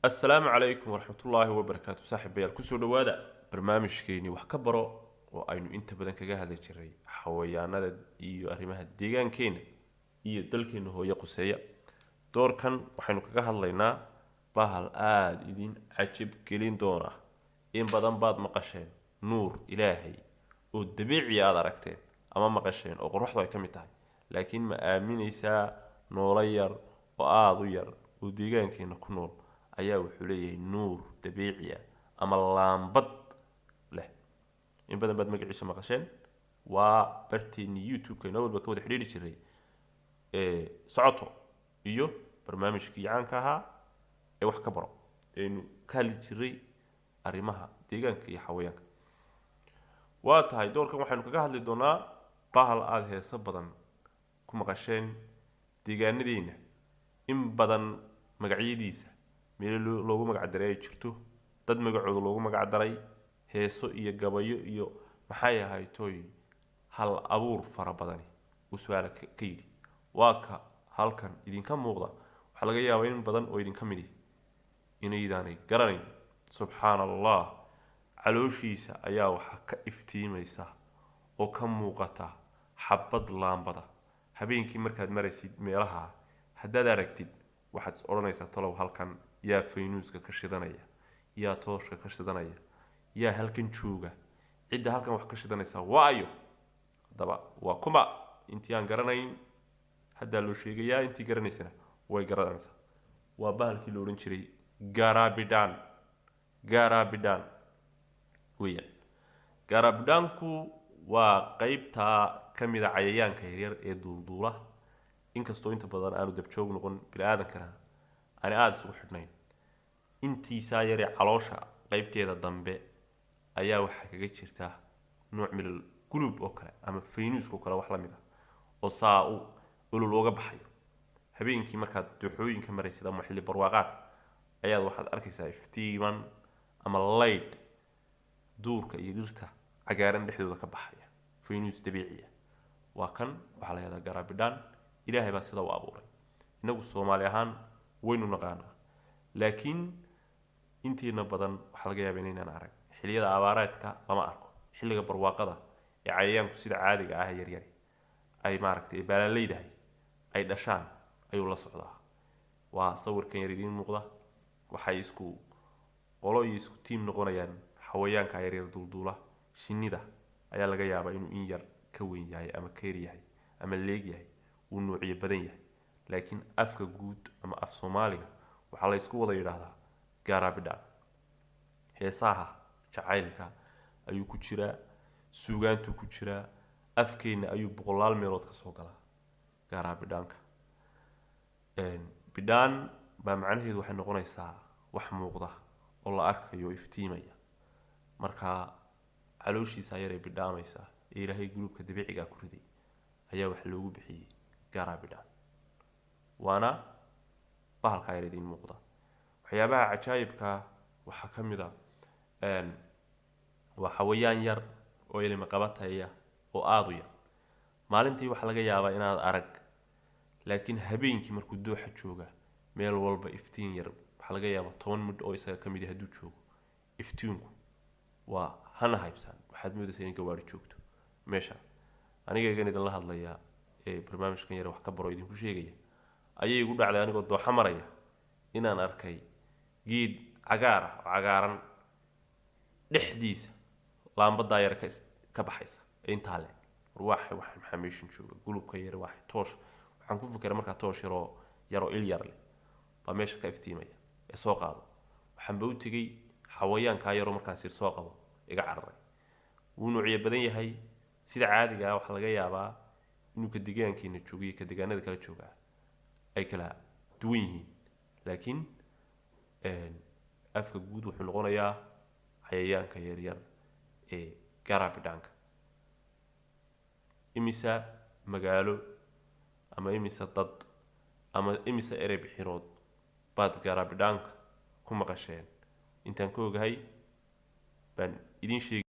Assalaamu calaykum waraxmatullaahi wabarakaatu. Saaxiibayaal, kusoo dhowaada barnaamijkeeni Wax ka Baro, oo aynu inta badan kaga hadli jiray xawayaanada iyo arrimaha deegaankeena iyo dalkeena hooyo quseeya. Doorkan waxaynu kaga hadlaynaa bahal aada idin cajab gelin doona. In badan baad maqasheen nuur Ilaahay oo dabiiciya aada aragteen ama maqasheen oo qoraxdu ay ka mid tahay, laakiin ma aaminaysaa noolo yar oo aada u yar oo deegaankeena ku nool ayaa wuxuu leeyahay nuur dabiici ah ama laambad leh? In badan baad magaciisa maqasheen. Waa barteennii YouTube-ka inoo walba ka wada xidhiidhi jiray ee socoto iyo barnaamijkii caanka ahaa ee Wax ka Baro, aynu ka hadli jiray arrimaha deegaanka iyo xawayaanka. Waa tahay, doorkan waxaynu kaga hadli doonaa bahal aada heeso badan ku maqasheen, deegaanadeenna in badan magacyadiisa meelo loogu magacdaray ay jirto, dad magacooda loogu magacdaray, heeso iyo gabayo iyo maxay ahaytoy hal abuur fara badani uu su-aala ka yidhi. Waa ka halkan idinka muuqda. Waxaa laga yaabaa in badan oo idinka midi inaydaanay garanayn. Subxaana Allah, calooshiisa ayaa waxaa ka iftiimaysa oo ka muuqata xabad laambada. Habeenkii markaad maraysid meelaha, haddaad aragtid, waxaad is odhanaysaa: "Talow halkan yaa faynuuska ka shidanaya? Yaa tooshka ka shidanaya? Yaa halkan jooga? Cidda halkan wax ka shidanaysa waayo?" Haddaba waa kuma? Intii aan garanayn haddaa loo sheegayaa, intii garanaysana way garanaysaa. Waa bahalkii la odhan jiray garabidhaan. Garabidhaan weeyaan. Garabidhaanku waa qeybta ka mid a cayayaanka yaryar ee duulduula. Inkastoo inta badan aanu dabjoog noqon, bini-aadankana aanay aada isugu xidhnayn, intiisaa yaree caloosha qeybteeda dambe ayaa waxaa kaga jirta nooc milal gulub oo kale ama faynuuska oo kale, wax la mid ah oo saa u olol uga baxayo. Habeenkii markaad dooxooyinka maraysid ama xilli barwaaqaadka ayaad waxaad arkaysaa iftiiman ama laydh duurka iyo dhirta cagaaran dhexdooda ka baxaya, faynuus dabiiciya. Waa kan, waxaa la yahdaa garaabidhaan. Ilaahay baa sida u abuuray. Innagu Soomaali ahaan waynu naqaanaa, laakiin intiina badan waxaa laga yaaba inaynaan arag. Xilliyada abaareedka lama arko. Xilliga barwaaqada ee cayayaanku sida caadiga ah yaryari ay maaragtay baalaleydahay ay dhashaan ayuu la socdaa. Waa sawirkan yar idiin muuqda. Waxay isku qolo iyo isku tiim noqonayaan xawayaanka yaryar duulduula. Shinnida ayaa laga yaabaa inuu in yar ka weyn yahay ama ka yar yahay ama leeg yahay, uu nuuciyo badan yahay, laakiin afka guud ama af Soomaaliga waxaa la ysku wada yidhaahdaa gaaraabidhaan. Heesaha jacaylka ayuu ku jiraa, suugaantuu ku jiraa, afkeenna ayuu boqolaal meelood ka soo galaa gaaraabidhaanka. Bidhaan baa macnaheedu waxay noqonaysaa wax muuqda oo la arkayo, iftiimaya. Marka calooshiisa yaray bidhaamaysa ee Ilaahay guluubka dabiicigaa ku riday ayaa waxa loogu bixiyey gaaraabidhaan, waana bahalkaa yar idiin muuqda. Waxyaabaha cajaayibka waxaa ka mid a waa xawayaan yar oo ilima qabataya oo aada u yar. Maalintii waxaa laga yaabaa inaad arag, laakiin habeenkii markuu dooxa jooga meel walba iftiin yar, waxaa laga yaabaa 10 midh oo isaga ka mid hadduu joogo, iftiinku waa hana haybsaan, waxaad moodaysaa in gawaari joogto meesha. Aniga igan idinla hadlayaa ee barnaamijkan yar Wax ka Baro idinku sheegaya ayay igu dhacday, anigoo dooxa maraya, inaan arkay geed cagaar ah oo cagaaran dhexdiisa laambadaa yar ka baxaysa ee intaa le. War waaxay wax maxaa meeshan jooga? Gulubka yar waaxay toosh. Waxaan ku fikiray markaa toosh yaroo yaroo il yar leh baa meesha ka iftiimaya ee soo qaado. Waxaanba u tegey xawayaankaa yaroo markaan sir soo qabo iga cararay. Wuu nuucyo badan yahay. Sida caadiga ah waxaa laga yaabaa inuu ka deegaankeena joogo iyo ka deegaanada kala joogaa ay kala duwan yihiin, laakiin afka guud wuxuu noqonayaa cayayaanka yaryar ee garabidhaanka. Imisa magaalo ama imisa dad ama imisa erey bixinood baad garabidhaanka ku maqasheen? Intaan ka ogahay baan idiin sheegi.